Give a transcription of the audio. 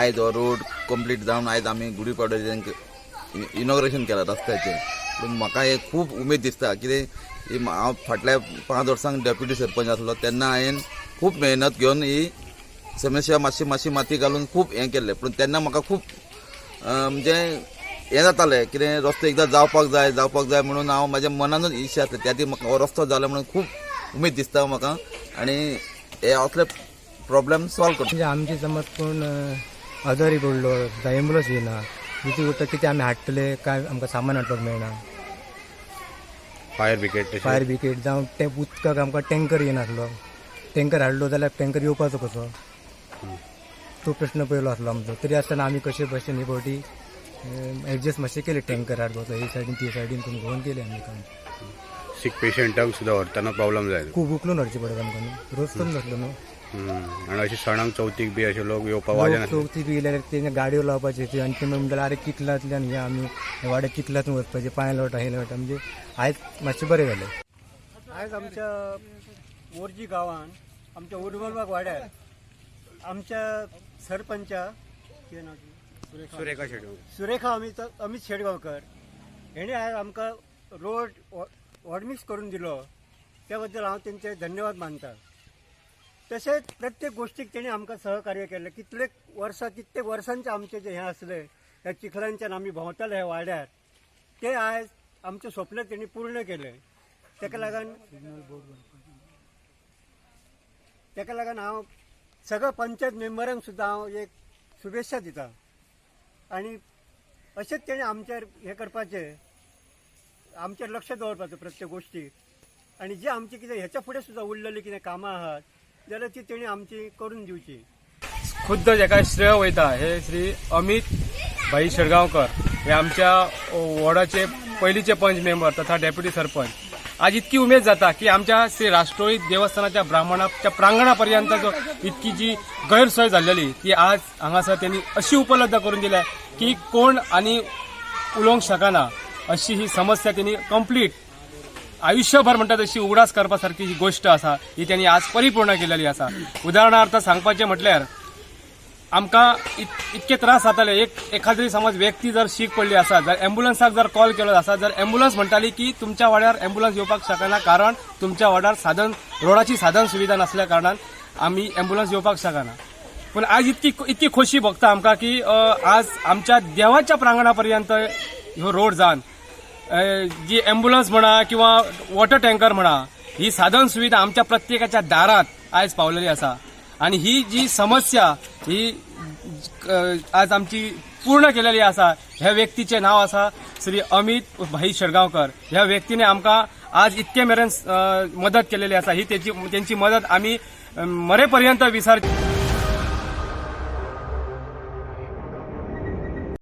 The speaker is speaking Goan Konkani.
आयज हो रोड कंप्लीट जावन आयज आमी गुडी पाडव्याचें इनॉग्रेशन केलां रस्त्याचें. पूण म्हाका हे खूब उमेद दिसता कितें ही हांव फाटल्या 5 वर्सांक डेप्युटी सरपंच आसलो तेन्ना हांवें खूब मेहनत घेवन ही समस्या मातशी मातशी माती घालून खूब हें केल्लें. पूण तेन्ना म्हाका खूब म्हणजे हें जातालें कितें रस्तो एकदां जावपाक जाय जावपाक जाय म्हणून हांव म्हाज्या मनानूच इच्छा आसली. त्या खातीर म्हाका हो रस्तो जाला म्हणून खूब उमेद दिसता म्हाका आनी हे असले प्रॉब्लेम सॉल्व करता. म्हणजे आमची समज कोण आजारी पडलो जावं एम्बुलन्स येयना, दुसरी गोश्ट कितें आमी हाडटले काय आमकां सामान हाडपाक मेळना. फायर ब्रिगेड, फायर ब्रिगेड जावं ते उदकाक आमकां टँकर येयनासलो. टँकर हाडलो जाल्यार टँकर येवपाचो कसो, तो प्रश्न पयलो आसलो आमचो. तरी आसतना आमी कशे भशेन हे फावटी एडजस्ट मातशें केले, टँकर हाडपाचो हे सायडीन ते सायडीन करून घेवन केले आमी काम. सीक पेशंटांक सुद्दां व्हरतना प्रॉब्लेम जायना. खूब उखलून व्हरचें पडटा आमकां न्हू, रस्तो नासलो न्हू. आनी अशें सणांक चवथीक बी अशे लोक येवपाक वाजना. चवथी बी येयल्यार तेंच्या गाडयो लावपाच्यो त्यो आनी ते म्हणटाले आरे चिखलांतल्यान हे आमी हे वाड्यार चिखलांतून वचपाचें, पांय लोटा हे लोटा. म्हणजे आयज मातशें बरें जालें. आयज आमच्या मोरजी गांवान आमच्या उर्मलबाग वाड्यार आमच्या सरपंचा कितें नांव तिचें? सुरेखा शेटगांवकर. सुरेखा अमित शेटगांवकर हेणी आयज आमकां रोड हॉटमिक्स करून दिलो, त्या बद्दल हांव तेंचे धन्यवाद मानता. तशेंच प्रत्येक गोश्टीक तेणी आमकां सहकार्य केलें. कितले वर्सां कित्येक वर्सांचे आमचें जें हें आसलें, ह्या चिखलांच्यान आमी भोंवताले ह्या वाड्यार, ते आयज आमचें स्वप्न तेणी पूर्ण केलें. तेका लागून हांव सगळ्या पंचायत मेंबरांक सुद्दां हांव एक शुभेच्छा दिता आनी अशेंच तेणी आमचेर हें करपाचें, आमचेर लक्ष दवरपाचें प्रत्येक गोश्टीक आनी जे आमची कितें ह्याच्या फुडें सुद्दां उरलेली कितें कामां आहात जाल्यार ती तेणी आमची करून दिवची. खुद्द जेका श्रेय वयता हे श्री अमित भाई शेडगांवकर हे आमच्या वॉर्डाचे पयलीचे पंच मेंबर तथा डेप्युटी सरपंच. आज इतकी उमेद जाता की आमच्या श्री राष्ट्रोळी देवस्थानाच्या ब्राह्मणाच्या प्रांगणा पर्यंत जो इतकी जी गैरसोय जाल्लेली ती आज हांगासर त्यांनी अशी उपलब्ध करून दिल्या की कोण आनी उलोवंक शकना अशी ही समस्या त्यांनी कंप्लीट आयुष्यभर म्हणटा तशी उगडास करपा सारकी ही गोश्ट आसा, ही त्यांनी आज परिपूर्ण केलेली आसा. उदाहरणार्थ सांगपाचें म्हटल्यार आमकां इतके त्रास जाताले, एक एखाद्री समज व्यक्ती जर शीक पडली आसा, जर एम्बुलन्साक जर कॉल केलो आसा, जर एम्बुलन्स म्हणटाली की तुमच्या वाड्यार एम्बुलन्स येवपाक शकना, कारण तुमच्या वाड्यार साधन रोडाची साधन सुविधा नासल्या कारणान आमी एम्बुलन्स येवपाक शकना. पूण आज इतकी इतकी खोशी भोगता आमकां की आज आमच्या देवाच्या प्रांगणा पर्यंत ह्यो रोड जावन जी एम्बुलन्स म्हणा किंवा वॉटर टँकर म्हणा, ही साधन सुविधा आमच्या प्रत्येकाच्या दारात आयज पावलेली आसा. आणि ही जी समस्या ही आज आमची पूर्ण केलेली आसा, ह्या व्यक्तीचें नांव आसा श्री अमित भाई शेडगांवकर. ह्या व्यक्तीने आमकां आज इतके मेरेन मदत केलेली आसा, ही तेची तेंची मदत आमी मरेपर्यंत विसर